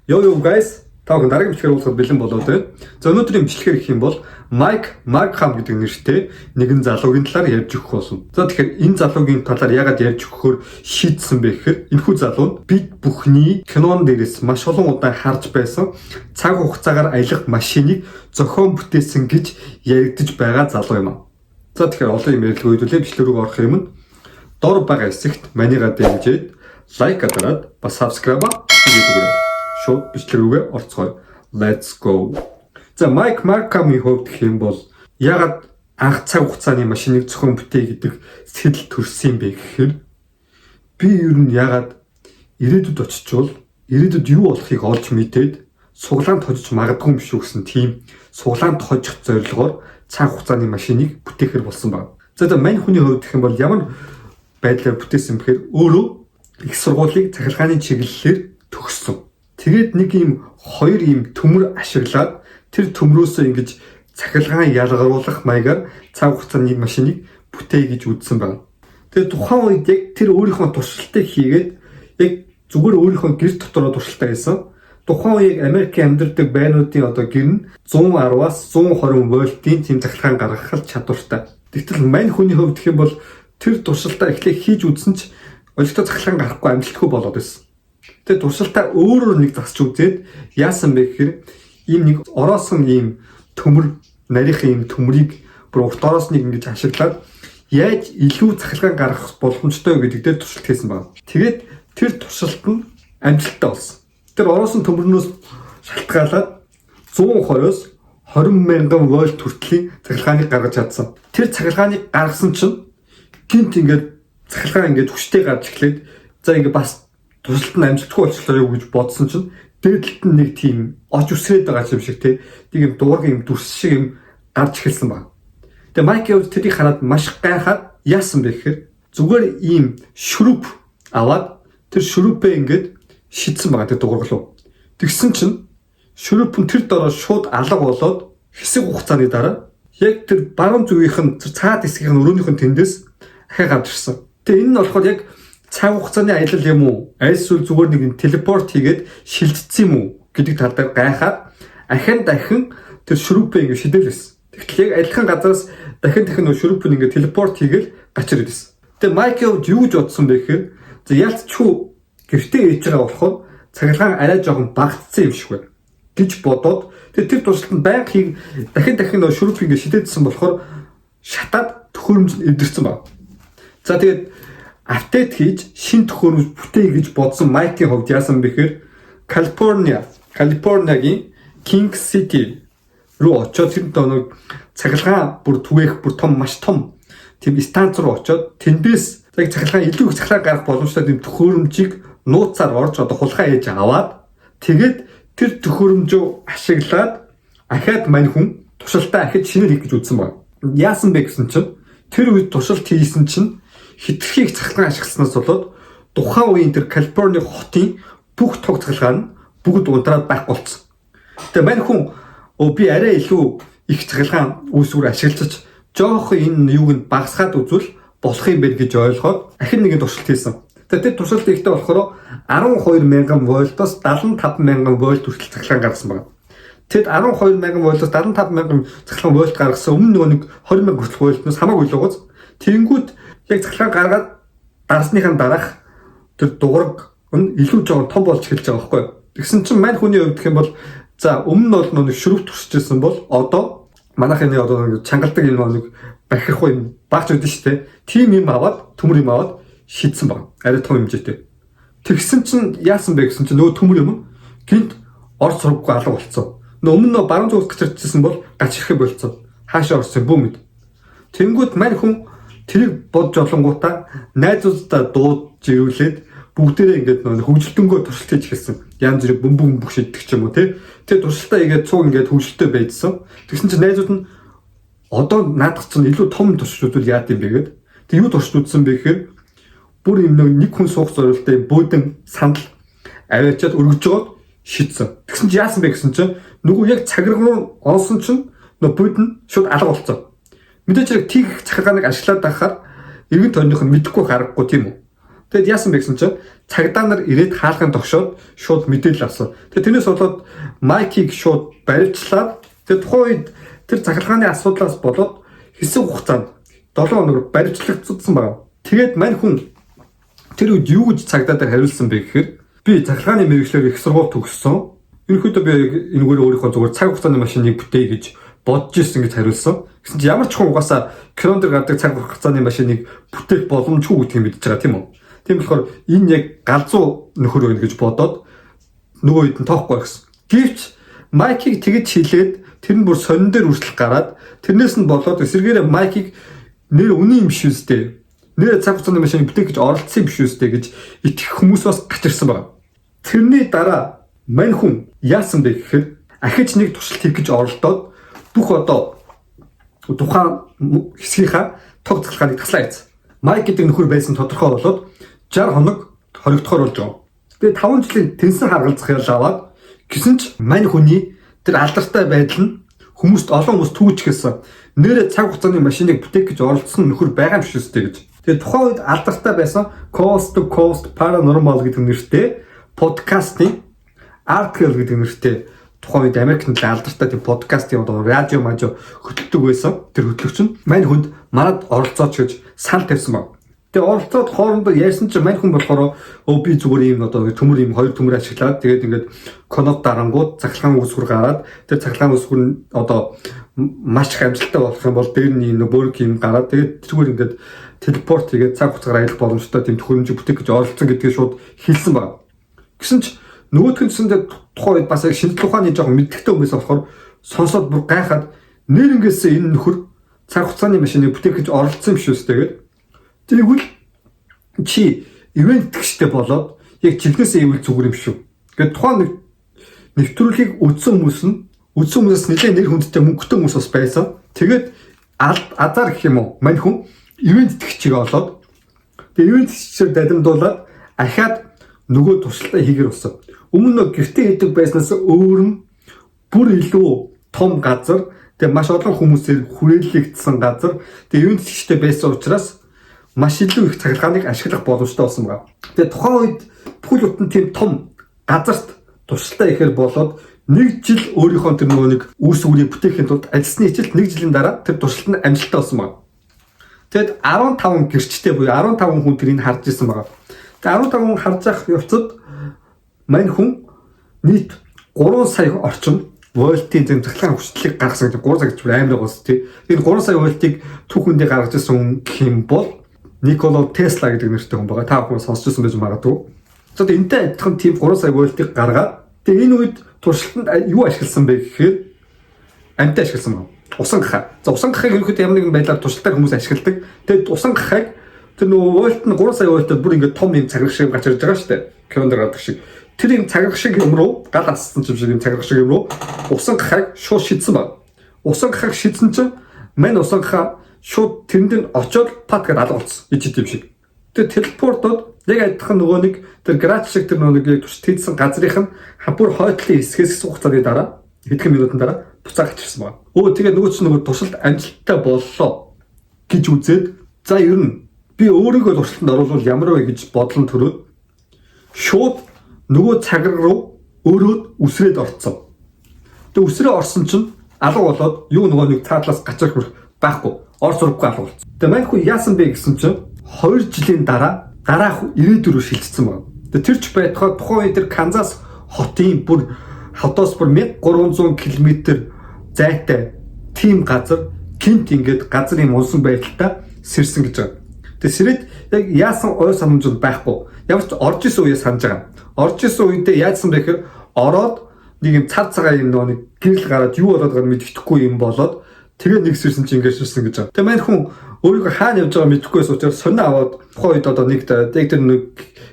Yo yo guys, та бүхэн дараагийн бичлэгээр уулзахад бэлэн болоод байна. За, өнөөдрийн бичлэгээр гэх юм бол Mike Markham гэдэг нэртэй нэгэн залуугийн талаар ярьж өгөх болно. За, тэгэхээр энэ залуугийн талаар яагаад ярьж өгөхөөр шийдсэн бэ гэхээр энэхүү залуу нь бид бүхний кинон дээрээс маш олон удаа харж байсан цаг хугацаагаар аялах машиныг зохион бүтээсэн гэж яригдж байгаа залуу юм аа. За, тэгэхээр олон юм ярилцгаа хэдүүлээ бичлэг рүү орох юм нь дор байгаа хэсэгт манийгаа дэмжиж like дараад бас subscribe хийгээд өгөөрэй. Шууд бичлэг рүүгээ орцгоё. Let's go. За, Mike Markham-ийн хувьд гэх юм бол яагаад анх цаг хугацааны машиныг зохион бүтээе гэдэг сэтгэл төрсөн юм бэ гэхээр би ер нь яагаад ирээдүйд очичвол ирээдүйд юу болохыг олж мэдээд сугалаанд хожиж магадгүй юм шүү гэсэн тийм сугалаанд хожих зорилгоор цаг хугацааны машиныг бүтээхээр болсон байна. За, мань хүний хувьд гэх юм бол ямар байдлаар бүтээсэн бэхээр өөрөө их сургуулийг цахилгааны чиглэлээр төгссөн. Тэгээд нэг юм хоёр юм төмөр ашиглаад тэр төмрөөсөө ингэж цахилгаан ялгаруулах маягаар цаг хугацааны машиныг бүтээе гэж үзсэн байна. Тэгээд тухайн үед яг тэр өөрийнхөө туршилтыг хийгээд яг зүгээр өөрийнхөө гэр дотороо туршилтаа хийсэн. Тухайн үеийг Америкийн амьдардаг байрнуудын одоо гэр нь 110-аас 120 вольтын тийм цахилгаан гаргах чадвартай. Тэгтэл мань хүний хувьд гэх юм бол тэр туршилтаа эхлээ хийж үзсэн ч олигтой цахилгаан гарахгүй, амжилтгүй болоод байсан. Тэр туршилтаа өөрөөр нэг засч үзээд яасан бэ гэхээр ийм нэг ороосон ийм төмөр, нарийнхан ийм төмрийг бүр урт ороос нэг ингэж ашиглаад яаж илүү цахилгаан гаргах боломжтой гэдэг дээр туршилт хийсэн байна. Тэгээд тэр туршилт нь амжилттай болсон. Тэр ороосон төмөрнөөс шалтгаалаад 120-оос 20 мянган вольт хүртлийн цахилгааныг гаргаж чадсан. Тэр цахилгааныг гаргасан чинь гэнэт ингээд цахилгаан ингээд хүчтэй гарч эхлээд, за, ингээд бас туршилт нь амжилтгүй болчихлоо юу гэж бодсон чинь дээд талд нь нэг тийм оч үсрээд байгаа юм шиг, те, нэг юм дуурга юм дүрс шиг юм гарч эхэлсэн байна. Тэгээ Майк явж тэрийг хараад маш гайхаад яасан бэ гэхээр зүгээр ийм шүрүп аваад тэр шүрүпээ ингээд шидсэн байгаа тэр дуурга руу. Тэгсэн чинь шүрүп нь тэр дороо шууд алга болоод хэсэг хугацааны дараа яг тэр баруун зүгийнх нь тэр цаад хэсгийнх нь өрөөнийх нь тэндээс ахиа гарч ирсэн. Тэгээ энэ нь болохоор яг цаг хугацааны аялал юм уу? Аль эсвэл зүгээр нэг teleport хийгээд шилжчихсэн юм уу гэдэг тал дээр гайхаад ахин дахин тэр шүрүпээ ингэ шидээлсэн. Тэгтэл яг адилхан газараас дахин дахин нөө шүрүп нь ингэ teleport хийгээл гарч ирээд. Тэгээ Майкл юу гэж бодсон бэ гэхээр за, ялцчгүй гэртээ ээж байгаа болохоор цахилгаан арай жоохон багтсан юм шиг байна гэж бодоод тэгээ тэр туршилтанд байнга хийг дахин дахин нөө шүрүп ингэ шидээдсэн болохоор шатаад төхөөрөмж нь эвдэрсэн байна. За, тэгээд update хийж шинэ төхөөрөмж бүтээе гэж бодсон Майкийн хувьд яасан бэ гэхээр Калифорниагийн King City руу очиод тэр нэг цахилгаан бүр түгээх бүр том, маш том тийм станц руу очиод тэндээс яг цахилгаан, илүү их цахилгаан гарах боломжтой тийм төхөөрөмжийг нууцаар орж одоо хулгай хийж аваад тэгээд тэр төхөөрөмжөө ашиглаад ахиад мань хүн туршилтаа ахиж шинээр хийх гэж үзсэн байна. Яасан бэ гэсэн чинь тэр үед туршилт хийсэн чинь хэтэрхий их цахилгаан ашигласнаас болоод тухайн үеийн тэр Калифорни хотын бүх тог цахилгаан нь бүгд унтраад байхгүй болсон. Тэгээ мань хүн өө би арай илүү их цахилгаан үүсвэр ашиглаж жоохон энэ юуг нь багасгаад үзвэл болох юм байна гэж ойлгоод ахин нэгэн туршилт хийсэн. Тэгээ тэр туршилт хийхдээ болохоор 12 мянган вольтоос 75 мянган вольт хүртэл цахилгаан гаргасан байна. Тэд 12 мянган вольтоос 75 мянган цахилгаан вольт гаргасан, өмнө нөгөө нэг 20 мянга хүртэл вольтноос хамаагүй л угаз. Тэнгүүд яг цахилгаан гаргаад дарсныхаа дараах тэр дуурга нь илүү жоохон том болж эхэлж байгаа байхгүй юу. Тэгсэн чинь мань хүний хувьд гэх юм бол за, өмнө нь бол нэг шүрүп туршижсэн бол одоо манайхын нэг одоо нэг чангалдаг юм нэг бахирхгүй юм багч өгдөн шүү дээ. Тим юм аваад, төмөр юм аваад шидсэн баг. Арай том хэмжээтэй. Тэгсэн чинь яасан бэ гэсэн чинь нөгөө төмөр юм гэнэт ор сурггүй алга болцсон. Нөө өмнө нөө баруун зүгт гачирчсэн бол гач ирэхэ болцсон. Хаашаа орсон бүү мэд. Тэнгүүд мань хүн тэрийг бодж олонгуудаа найзуудаа дуудаж ирүүлээд бүгдээрээ ингээд нөө хөгжилтөнгөө туршилт хийж эхэлсэн. Янз бүрийн бөмбөг бөмбөг шиддэг ч юм уу, тий. Тэр туршилтаа хийгээд цуг ингээд хөгжилтөй байжсан. Тэгсэн чинь найзууд нь одоо наадах чинь илүү том туршилт үзвэл яад юм бэ гэд. Тэг юу туршилт үзсэн бэ гэхээр бүр юм нэг хүн суух зориултын бөөдөн сандал аваачаад өргөж жоод шидсэн. Тэгсэн чинь яасан бэ гэсэн чинь нөгөө яг цагирга руу онсон чинь нөгөө бөөдөн шууд алга болцсон. Мэдээж хэрэг тийх цахилгааныг ашиглаад байхаар эргэн тойрных нь мэдэхгүй харахгүй, тийм үү? Тэгэд яасан бэ гэсэн чинь цагдаа нар ирээд хаалган тогшоод шууд мэдээлэл авсан. Тэгээд тэрнээс болоод Майкийг шууд баривчлаад, тэгээд тухайн үед тэр цахилгааны асуудлаас болоод хэсэг хугацаанд 7 хоног баривчлагдсан байна. Тэгээд мань хүн тэр үед юу гэж цагдаа дээр хариулсан бэ гэхээр би цахилгааны мэргэжлээр их сургууль төгссөн. Ерөнхийдөө би энэгээр өөрийнхөө зүгээр цаг хугацааны машиныг бүтээе гэж бодож ирсэн гэж хариулсан. Гэсэн чинь ямар ч хүн угаасаа кинон дээр гардаг цаг хугацааны машиныг бүтээх боломжгүй гэдгийг мэдж байгаа, тийм үү? Тийм болохоор энэ яг галзуу нөхөр байна гэж бодоод нөгөө үед нь тоохгүй гэсэн. Гэвч Майкийг тэгж хилээд тэр нь бүр сонин дээр үргэлж гараад, тэрнээс нь болоод эсрэгээрээ Майкийг нэр үнэн юм биш үстэй, нэр цаг хугацааны машиныг бүтээх гэж оролцсон юм биш үстэй гэж итгэх хүмүүс бас гачирсан байна. Тэрний дараа мань хүн яасан бэ гэхээр ахиж нэг туршилт хийх гэж оролдоод бүх одоо тухайн хэсгийнхаа тог цахилгааныг таслаа хийсэн. Майк гэдэг нөхөр байсан тодорхой болоод 60 хоног хоригдохоор болж байгаа. Тэгээ 5 жилийн тэнсэн харгалзах ял аваад гисэн ч мань хүний тэр алдартай байдал нь хүмүүст, олон хүмүүс түүж гисэн. Нэрэ цаг хугацааны машиныг бүтээх гэж оролцсон нөхөр байгаа юм шиг үстэй гэж. Тэгээ тухайн үед алдартай байсан Coast to Coast Paranormal гэдэг нэртэй подкастын Article гэдэг нэртэй, тухайн үед Америкт нэлээд алдартай тийм подкастын одоо радио мажо хөтэлдэг байсан. Тэр хөтлөгч нь мань хүнд манад оролцооч гэж санал тавьсан баг. Тэгээ оролцоод хоорондоо ярьсан чинь мань хүн болохоор өө би зүгээр ийм одоо төмөр, ийм хоёр төмөр ашиглаад, тэгээд ингээд кноп дарангууд цахилгаан үсгэр гараад, тэр цахилгаан үсгэр нь одоо маш их амжилттай болох юм бол дээр нь ийм бөөрөг юм гараад, тэгээд тэрүүгээр ингээд teleport хийгээд цаг хугацаагаар аялах боломжтой тийм төхөөрөмж бүтээх гэж оролцсон гэдгийг шууд хэлсэн баг. Гэсэн ч нөгөөх нь гэсэндээ тухайн үед бас яг шинжлэх ухааны жоохон мэдлэгтэй хүмүүс болохоор сонсоод бүр гайхаад, нэр ингээсээ энэ нөхөр цаг хугацааны машиныг бүтээх гэж оролцсон юм шүү дээ гэдэг. Тэгвэл чи ивээн тэтгэгчтэй болоод яг жинхнээсээ ивэл зүгээр юм шүү. Ингээд тухайн нэг нэвтрүүлгийг үзсэн хүмүүс нь, үзсэн хүмүүсээс нэлээд нэр хүндтэй мөнгөтэй хүмүүс бас байсан. Тэгээд азар гэх юм уу, мань хүн ивээн тэтгэгчийг олоод, тэгээд ивээн тэтгэгчээр дадимдуулаад ахаад нөгөө туршилтаа хийгэр болсон. Өмнө нь гэртээ хийдэг байснаас өөр нь бүр илүү том газар, тэгээ маш олон хүмүүсээр хүрээлэгдсэн газар, тэгээ ивээн тэтгэгчтэй байсан учраас маш илүү их цахилгааныг ашиглах боломжтой болсон байна. Тэгээ тухайн үед бүхэл бүтэн тийм том газарт туршилтаа ихээр болоод нэг жил өөрийнхөө тэр нөгөө нэг үүсвэрийг бүтээхийн тулд ажилласны хичээлд нэг жилийн дараа тэр туршилт нь амжилттай болсон байна. Тэгэд 15 гэрчтэй буюу 15 хүн тэрийг харж исэн байгаа. Тэгээ 15 хүн харж явах явцад мань хүн нийт 3 сая орчим вольтын зэм цахилгаан хүчлэлийг гаргасан гэдэг. 3 сая гэж бүр амар гоос тий. Энэ 3 сая вольтыг түүхэндээ гаргаж ирсэн хүн гэх юм бол Никола Тесла гэдэг нэртэй хүн байгаа. Та бүхэн сонсч ирсэн байж магадгүй. За, энэтэй адилхан тийм 3 сая вольтыг гаргаад, тэгээ энэ үед туршилтанд юу ашигласан бэ гэхээр амьтаа ашигласан байна. Усан гахай. За, усан гахайг ерөнхийдөө ямар нэгэн байдлаар туршилтаар хүмүүс ашигладаг. Тэгээд усан гахайг тэр нөгөө вольт нь 3 сая вольтод бүр ингээд том юм цагирах шиг гарч ирж байгаа шүү дээ. Кинонд гардаг шиг. Тэр юм цагирах шиг юм руу, гал ассан юм шиг юм цагирах шиг юм руу усан гахайг шууд шидсэн байна. Усан гахайг шидсэн чинь мань усан гахай шууд тэрэн дээр очиод пат гэдээ алга болсон. Ич юм шиг. Тэр teleport од яг адилхан нөгөө нэг тэр гараж шиг тэр нөгөө нэг турш тийдсэн газрынх нь бүр хойтлын хэсгээс хэсэг хугацааны дараа, хэдхэн минутын дараа буцаа гачирсан байна. Өө, тэгээ нөгөө чинь нөгөө туршилт амжилттай боллоо гэж үзээд, за, ер нь би өөрийгөө туршилтанд оруулвал ямар вэ гэж бодлон төрөөд шууд нөгөө цагираг руу өөрөө үсрээд орцсон. Тэгээ үсрээ орсон чинь алга болоод юу нөгөө нэг цаатлаас гачрах хүрэх байхгүй. Ор зурггүй алга болсон. Тэгээ мань хүн яасан бэ гэсэн чинь 2 жилийн дараа дараах ирээдүй рүү шилжчихсэн байна. Тэгээ тэр ч байтугай тухайн үед тэр Канзас хотын бүр хотоос бүр 1300 км зайтай тийм газар гинт ингээд газар юм унсан байдалтай сэрсэн гэж байгаа. Тэгээ сэрээд яг яасан ой санамж байхгүй. Ямар ч орж исэн үеэ санаж байгаа. Орж исэн үедээ яадсан бэ гэхээр ороод нэг юм цар цагаан юм нөгөө нэг гэрэл гараад, юу болоод байгааг мэдэхгүй юм болоод, тэгээ нэг сэрсэн чинь ингээд сэрсэн гэж байгаа. Тэгээ мань хүн өөрийгөө хаана явж байгаа мэдэхгүйс учраас сонио аваад, тухайн үед одоо нэг яг тэр нэг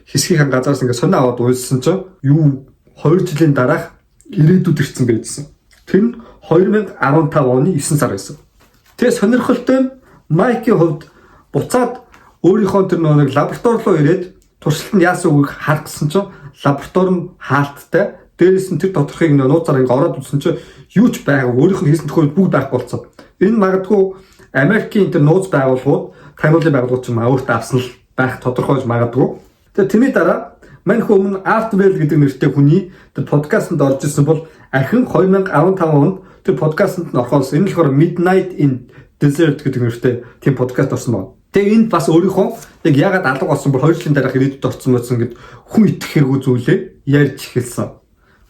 хэсгийнхэн газараас ингээд сонио аваад уйлсан чинь юу 2 жилийн дараах ирээдүйд ирсэн байжсан. Тэр нь 2015 оны 9 сар байсан. Тэгээ сонирхолтой нь Майкийн хувьд буцаад өөрийнхөө тэр нэг лаборатори руу ирээд туршилт нь яасан үгийг харах гэсэн чинь лаборатори нь хаалттай. Дээрээс нь тэр доторхыг нууцаар ингээ ороод үзсэн чинь юу ч байгаа. Өөрийнх нь хийсэн төхөөрөмж бүгд байхгүй болсон. Энэ магадгүй Америкийн тэр нууц байгууллагууд, таниулын байгууллагууд ч юм өөртөө авсан л байх тодорхойлж магадгүй. Тэгээ тэрний дараа мань хүн өмнө Art Bell гэдэг нэртэй хүний тэр подкастэнд орж исэн бол ахин 2015 онд тэр подкастэнд нь орохоос энэ болохоор Midnight in Desert гэдэг нэртэй тийм подкаст орсон байна. Тэгээ энд бас өөрийнхөө яг яагаад алга болсон бол 2 жилийн дараах ирээдүйд орсон байсан гэд хүн итгэх хэрэггүй зүйлээ ярьж эхэлсэн.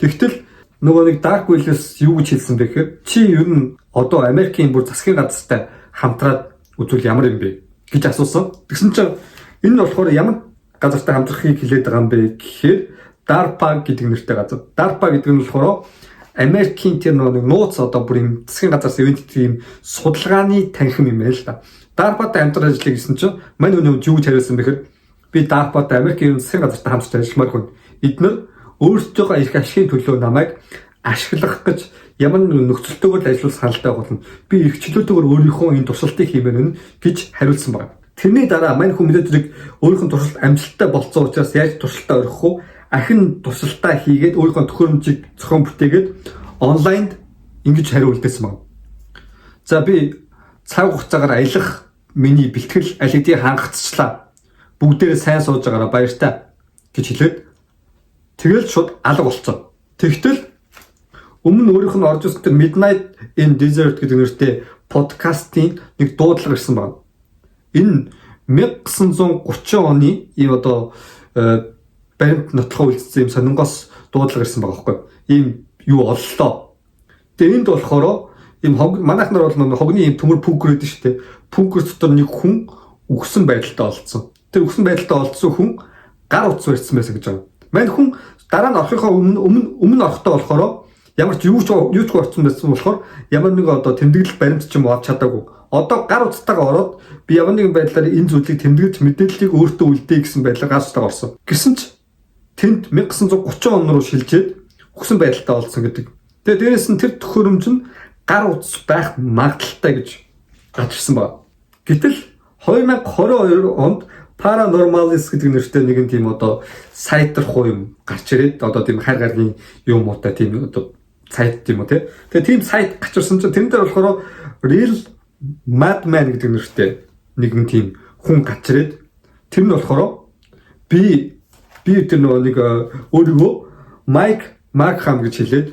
Тэгтэл нөгөө нэг Dark Willis юу гэж хэлсэн бэ гэхээр чи ер нь одоо Америкийн бүр засгийн газартай хамтраад үзвэл ямар юм бэ гэж асуусан. Тэгсэн чинь энэ нь болохоор ямар газартай хамтрахыг хэлээд байгаа юм бэ гэхээр DARPA гэдэг нэртэй газар. DARPA гэдэг нь болохоор Америкийн тэр нэг нууц одоо бүр юм засгийн газраас ивент тийм судалгааны танхим юм байна л да. DARPA-тай хамтран ажиллая гэсэн чинь мань хүний юу гэж хариулсан бэ гэхээр би DARPA-тай Америкийн засгийн газартай хамтарч ажилламаар хүн. Эднэр өөрсдийнхөө эрх ашигын төлөө намайг ашиглах гэж ямар нэгэн нөхцөлтэйгээр л ажиллах саналтай болно. Би эрх чөлөөтэйгээр өөрийнхөө энэ туршилтыг хиймээр байна гэж хариулсан байна. Тэрний дараа мань хүн мэдээж хэрэг өөрийнх нь туршилт амжилттай болцсон учраас яаж туршилтаа орхих вэ? Ахин туршилтаа хийгээд өөрийнхөө төхөөрөмжийг зохион бүтээгээд онлайнд ингэж хариу үлдээсэн байна. За, би цаг хугацаагаар аялах миний бэлтгэл аль хэдийн хангацчлаа. Бүгдээрээ сайн сууж байгаараа, баяртай гэж хэлээд тэгэл шууд алга болцсон. Тэгтэл өмнө өөрийнх нь орж ирсэн тэр Midnight in Desert гэдэг нэртэй подкастын нэг дуудлага ирсэн байна. Энэ 1930 оны ийм одоо баримт нотлохоо үлдсэн юм сонингоос дуудлага ирсэн байгаа байхгүй. Ийм юу оллоо. Тэгээ энд болохоор ийм хог, манайх нар бол хогны ийм төмөр пүнкер гэдэг шүү дээ. Пүнкер дотор нэг хүн үхсэн байдалтай олдсон. Тэр үхсэн байдалтай олдсон хүн гар утас барьсан байсан гэж байгаа. Мань хүн дараа нь орохынхоо өмнө орохдоо болохоор ямар ч юу ч орсон байсан болохоор ямар нэг одоо тэмдэглэл баримт ч юм уу авч чадаагүй. Одоо гар утастайгаа ороод би ямар нэгэн байдлаар энэ зүйлийг тэмдэглэж мэдээллийг өөртөө үлдээе гэсэн байдлаар гар утастайгаа орсон. Гэсэн ч тэнд 1930 он руу шилжээд үхсэн байдалтай олдсон гэдэг. Тэгээ дээрэс нь тэр төхөөрөмж нь гар утас байх магадлалтай гэж гарч ирсэн байна. Гэтэл 2022 онд Paranormalis гэдэг нэртэй нэгэн тийм одоо сайтрах юм гарч ирээд, одоо тийм хайр гаргийн юм уутай тийм одоо сайт юм уу те. Тэгээ тийм сайт гарч ирсэн чинь тэрэн дээр болохоор Real Madman гэдэг нэртэй нэгэн тийм хүн гарч ирээд, тэр нь болохоор би би тэр нөгөө нэг өөрийгөө Майк Маркхам гэж хэлээд,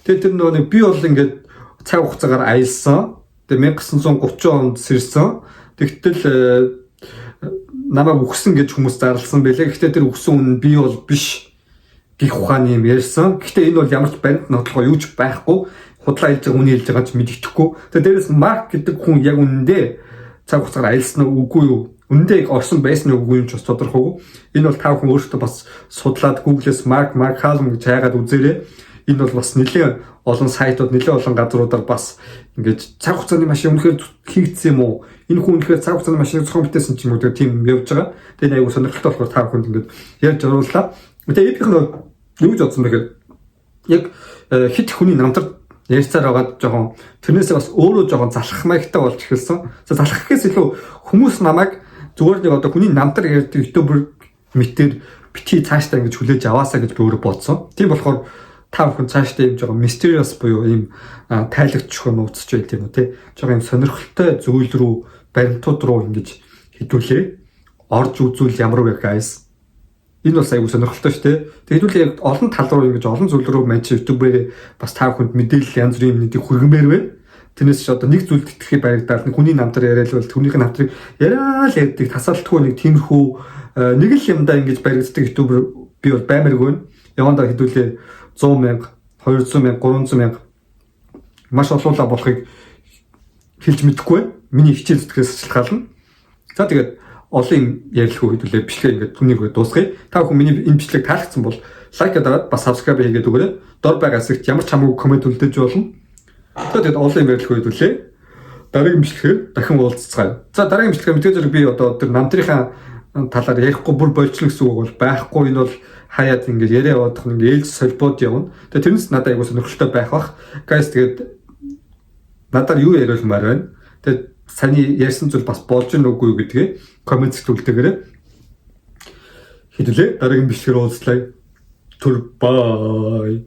тэгээ тэр нөгөө нэг би бол ингээд цаг хугацаагаар аялсан. Тэгээ 1930 онд сэрсэн. Тэгтэл намайг үхсэн гэж хүмүүс зарласан байлээ. Гэхдээ тэр үхсэн хүн би бол биш гэх ухааны юм ярьсан. Гэхдээ энэ бол ямар ч баримт нотлохоо юу ч байхгүй. Худлаа хэлж байгаа, хүний хэлж байгаа ч мэддэхгүй. Тэгээ дээрэс Марк гэдэг хүн яг үнэндээ цаг хугацаагаар аялсан уу, үгүй юу? Үнэндээ орсон байсан уу, үгүй юм ч бас тодорхойгүй. Энэ бол та бүхэн өөрсдөө бас судлаад Google-с Марк Маркхалм гэж хайгаад үзээрэй. Энэ бол бас нэлээд олон сайтууд, нэлээд олон газруудаар бас ингээд цаг хугацааны машин үнэхээр хийгдсэн юм уу? Энэ хүн үнэхээр цаг хугацааны машиныг зохион бүтээсэн ч юм уу, тэгээ тийм явж байгаа. Тэгээ айгуу сонирхолтой болохоор та бүхэнд ингээд ярьж орууллаа. Тэгээ эпих нь юу гэж бодсон бэ гэхээр яг хит хүний намтар ярьцаар байгаад жоохон тэрнээсээ бас өөрөө жоохон залхах маягтай болж эхэлсэн. За, залхах гэхээс илүү хүмүүс намайг зүгээр нэг одоо хүний намтар ярьдаг YouTuber мэтэр бити цаашдаа ингэж хүлээж аваасаа гэж би өөрөө бодсон. Тийм болохоор та бүхэн цаашдаа ийм жоохон mysterious буюу ийм тайлагч нууцч байл тийм үү те. Жоохон ийм сонирхолтой зүйл рүү, баримтууд руу ингэж хэдүүлээ орж үзвэл ямар вэ, guys? Энэ бас айгүй сонирхолтой шүү дээ. Тэгээд хэдүүлээ яг олон тал руу ингэж олон зүйл рүү маань чи YouTube-ээр бас та бүхэнд мэдээлэл, янз бүрийн юмнуудыг хүргэмээр байна. Тэрнээс ч одоо нэг зүйлд итгэхийг баригдаад нэг хүний намтар яриад л бол түүнийх нь намтрыг яриа л ярьдаг, тасаалтгүй нэг тиймэрхүү нэг л юмдаа ингэж баригддаг YouTuber би бол баймаргүй байна. Явандаа хэдүүлээ 100 мянга, 200 мянга, 300 мянга маш олуулаа болохыг хэлж мэдэхгүй байна. Миний хичээл зүтгэхээс шалтгаална. За, тэгээд олон юм ярилцах хэдүүлээ бичлэгээ ингээд түүнийг дуусгая. Та бүхэн миний энэ бичлэг таалагдсан бол like дараад бас subscribe хийгээд өгөөрэй. Дор байгаа хэсэгт ямар ч хамаагүй comment үлдээж болно. За, тэгээд олон юм ярилцах хэдүүлээ. Дараагийн бичлэгээр дахин уулзцгаая. За, дараагийн бичлэгээр мэдээж хэрэг би одоо тэр намтрынхаа талаар ярихгүй бүр болчихно гэсэн үг бол байхгүй. Энэ бол хаяад ингээд яриа яваадах нэг ээлж солбоод явна. Тэгээд тэрнээс надад айгуу сонирхолтой байх бах. Guys, тэгээд надаар юу яриулмаар байна? Тэгээд саяны ярьсан зүйл бас болж гин үгүй юу гэдгээ comment үлдээгээрэй. Хэдүүлээ дараагийн бичлэгээр уулзлаа. Түр bye.